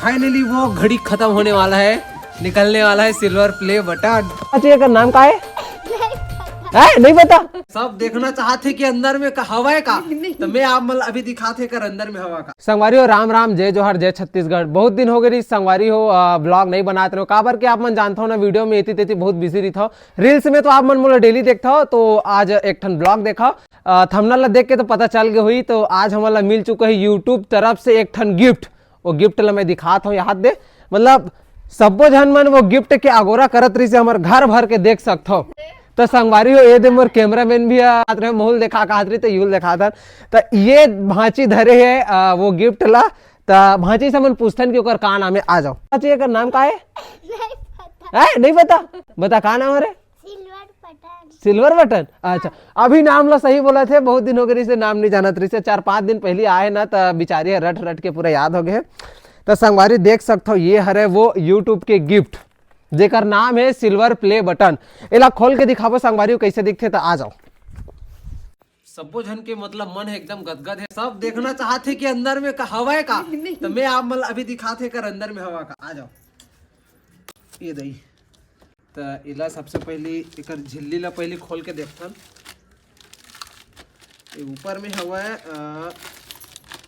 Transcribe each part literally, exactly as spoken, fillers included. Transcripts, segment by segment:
Finally वो घड़ी खत्म होने वाला है, निकलने वाला है सिल्वर प्ले बटन। अच्छा, एकर नाम का है? है, नहीं पता। सब देखना चाहते कि अंदर में का हवा है का, तो मैं आप मन अभी दिखाते कर अंदर में हवा का। संगवारी हो, राम राम, जय जोहार, जय छत्तीसगढ़। बहुत दिन हो गए रही संगवारी हो, ब्लॉग नहीं बनाते रहो, काबर के आप मन जानते हो ना, वीडियो में एती तेती बहुत बिजी रही था। रील्स में तो आप मन मोला डेली देखता हो, तो आज एक ठन ब्लॉग देखा, थंबनेल ला देख के तो पता चल गए हुई। तो आज हमन ला मिल चुका है यूट्यूब तरफ से एक ठन गिफ्ट। वो गिफ्ट ला मैं दिखात हूँ, याद दे, मतलब सब्बो झन मन वो गिफ्ट के अगोरा करत रहिसे, हमर घर भर के देख सकत हो। तो संगवारी हो, ये दे मोर कैमरामैन भी आत रहे, मोहूल देखा कहत रही, तो यूल देखा था। तो ये भांची धरे है, आ, वो गिफ्ट ला। तो भांची से मन पूछथन कि ओकर का नाम है। आ जाओ भांची, एकर नाम का है? नहीं पता। है, नहीं पता। बता, का नाम है रे? Silver button. Silver button. अच्छा, अभी नाम ला सही बोला थे, बहुत दिन हो गए इसे नाम नहीं जानत रही से। चार पांच दिन पहले आए ना, तो बिचारी ह रट रट के पूरा याद हो गए। तो संगवारी देख सकत हो, ये हरे वो यूट्यूब के गिफ्ट, जेकर नाम है सिल्वर प्ले बटन। एला खोल के दिखाबो संगवारी, कैसे दिखथे, तो आ जाओ। सब्बो झन के मतलब मन है एकदम गदगद है, सब देखना चाहते कि अंदर में का हवा है का। तो मैं आप मन अभी दिखाते कर अंदर में हवा का। आ जाओ, ये दई। तो इला सबसे पहली एकर झिल्ली ला पहली खोल के देखथन। ये ऊपर में हवा है,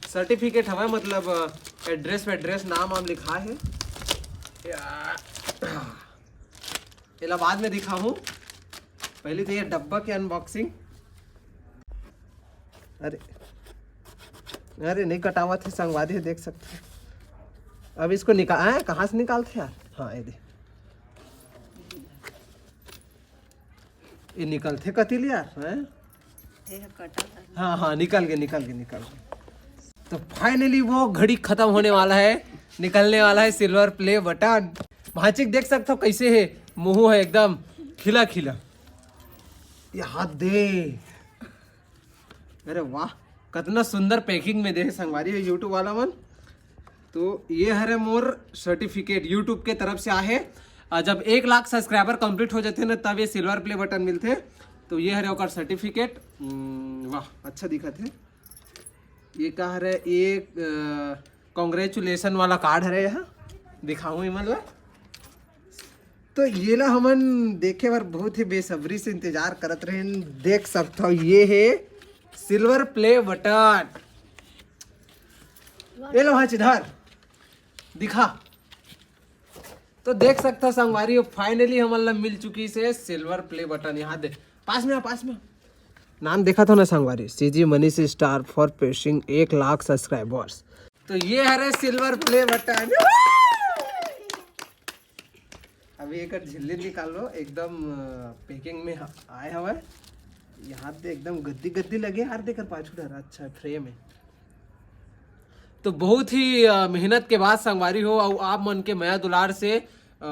सर्टिफिकेट हवा है, मतलब एड्रेस वेड्रेस, नाम वाम लिखा है। या, एला बाद में दिखाहूँ, पहले तो ये डब्बा के अनबॉक्सिंग। अरे, अरे, नहीं कटावत है संगवारी, देख सकते हैं। अब इसको निकाल, आए, कहाँ से निकालते हैं यार? हाँ, ये दे, ये निकलते कतिल यार, हैं? हाँ, हाँ, निकल गए, निकल गए, निकल गए। तो फाइनली वो घड़ी खत्म होने वाला है, निकलने वाला है सिल्वर प्ले बटन। भांचिक देख सकते हो कैसे है, मुंह है एकदम खिला खिला। ये हाथ दे, अरे वाह, कितना सुंदर पैकिंग में दे संगवारी है यूट्यूब वाला मन। तो ये हरे मोर सर्टिफिकेट यूट्यूब के तरफ से आहे। आ, जब एक लाख सब्सक्राइबर कंप्लीट हो जाते ना, तब ये सिल्वर प्ले बटन मिलते। तो ये हरे ओकर सर्टिफिकेट। हम्म, वाह, अच्छा दिखत है। ये का हरे? ये कांग्रेचुलेशन वाला कार्ड हरे, यहाँ दिखाऊँ इमन ला। तो ये ला हमन देखे बर बहुत ही बेसब्री से इंतजार करत रहेन। देख सकत हो, ये है सिल्वर प्ले बटन। ये लो, हाँ, इधर दिखा। तो देख सकत हो संगवारी हो, फाइनली हमन ला मिल चुकी से सिल्वर प्ले बटन। यहाँ दे, पास में आ, पास में आ। नाम देखा था ना संगवारी, CG Manish star for pacing एक लाख सब्सक्राइबर्स। तो ये हरे सिल्वर प्ले बटन। अभी एकर झिल्ली निकाल लो, एकदम पैकिंग में ह-, आए हवे। यहाँ दे एकदम गद्दी गद्दी लगे यार, देकर पाछू डर अच्छा फ्रेम है। तो बहुत ही अ, मेहनत के बाद संगवारी हो, और आप मन के मया दुलार से अ,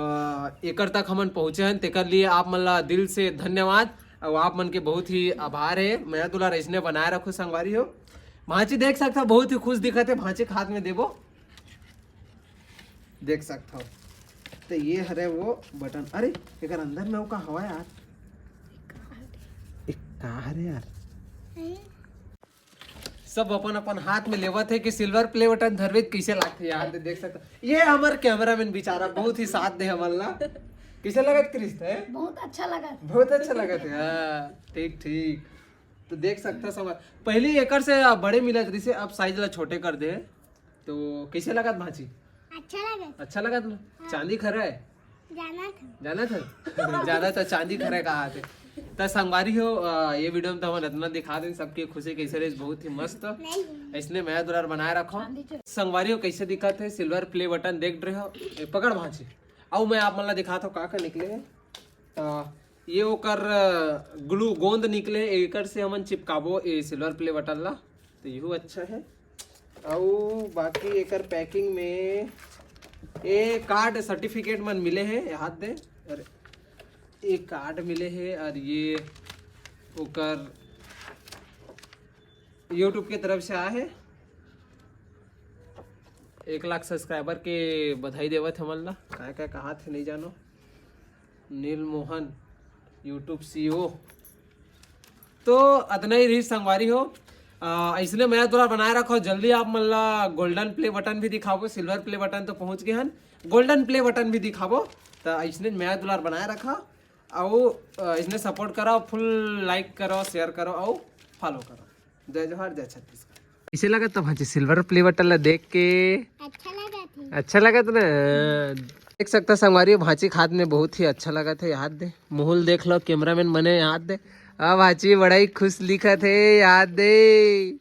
एकर तक हमन पहुँचे हन, तेकर लिए आप मन ला दिल से धन्यवाद। और आप मन के बहुत ही आभार है, मया दुलार ऐसने बनाए रखो संगवारी हो। भांची देख सकता, बहुत ही खुश दिखत है। भांची के हाथ में देबो, देख सकता हो। तो ये हरे वो बटन। अरे, एकर अंदर में वो का हवा यार? एक का हरे यार? सब अपन अपन हाथ में लेवत है कि सिल्वर प्ले बटन धरबे त कैसे लागथे यार, ते देख सकता। ये हमर कैमरामैन बेचारा बहुत ही साथ दे हमन ला। कैसे लगत क्रिस है? बहुत अच्छा लगा। बहुत अच्छा लगत है, हाँ, ठीक ठीक। तो देख सकता सब पहले एकर से बड़े मिलत रहिसे, अब साइज ला छोटे कर दे। तो कैसे लगत भांची? अच्छा लगत। अच्छा लगत ना? हाँ। चांदी खरा है? जाना था। जाना था? जाना था, चांदी खरा कहा थे। तो संगवारी हो, अ, ये वीडियो में तो हमन इतना दिखा दें, सबके खुशी कैसे रही, बहुत ही मस्त। नहीं। ऐसने मया दुलार बनाए रखो। संगवारी हो, कैसे दिखत है सिल्वर प्ले बटन देख रहे हो? ए, पकड़ भांची। आओ, मैं आप मन ला दिखात हूँ का का निकले है। अ, ये ओकर, अ, ग्लू गोंद निकले, एकर से हमन चिपकाबो ए सिल्वर प्ले बटन ला। तो यहू अच्छा है। अउ बाकी एकर पैकिंग में ए कार्ड सर्टिफिकेट मन मिले हे, हाथ दे। अरे, ए कार्ड मिले हे और ये ओकर YouTube के तरफ से आए हे। एक लाख सब्सक्राइबर के बधाई देवत हमन ला। काय काय कहात हे नहीं जानो। नील मोहन YouTube CEO। तो अतना ही रही संगवारी हो। अ, अइसने मया दुलार बनाए रखव। जल्दी आप मन ला गोल्डन प्ले बटन भी दिखाबो, सिल्वर प्ले बटन तो पहुंच गे हन, गोल्डन प्ले बटन भी दिखाबो। त अइसने मया दुलार बनाए रखव, अउ अ, अइसने सपोर्ट करव, फुल लाइक करव, शेयर करव अउ फॉलो करव। जय जोहार, जय छत्तीसगढ़। कइसे लगत हे भांची सिल्वर प्ले बटन ला देख के? अच्छा लगा थे। अच्छा लगत ना? देख सकता संगवारी, भांची खात में बहुत ही अच्छा लगत हे। याद दे, मुहुल देख लो, कैमरामैन बने, याद दे। आ भांची बड़ा ही खुश लिखत हे, याद दे।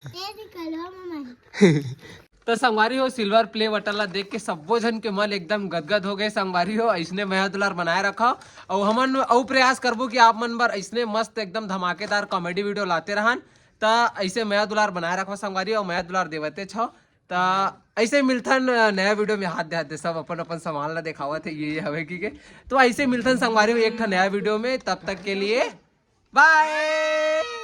तेरी कलम में। तो संगवारी हो, सिल्वर प्ले बटन ला देख के सब्बो झन के मन एकदम गदगद हो गए। संगवारी हो, अइसने मया दुलार बनाए रखव, अउ हमन अउ प्रयास करबो कि आप मन बर अइसने मस्त एकदम धमाकेदार कॉमेडी वीडियो लाते रहन। त अइसे मया दुलार बनाए रखव संगवारी, अउ मया दुलार देवते छव। त अइसे मिलथन नया वीडियो में। हाथ दे, हाथ दे, सब अपन अपन सामान ला देखावत हे, ये ये हवे की के। तो अइसे मिलथन संगवारी हो एक ठा नया वीडियो में, तब तक के लिए बाय।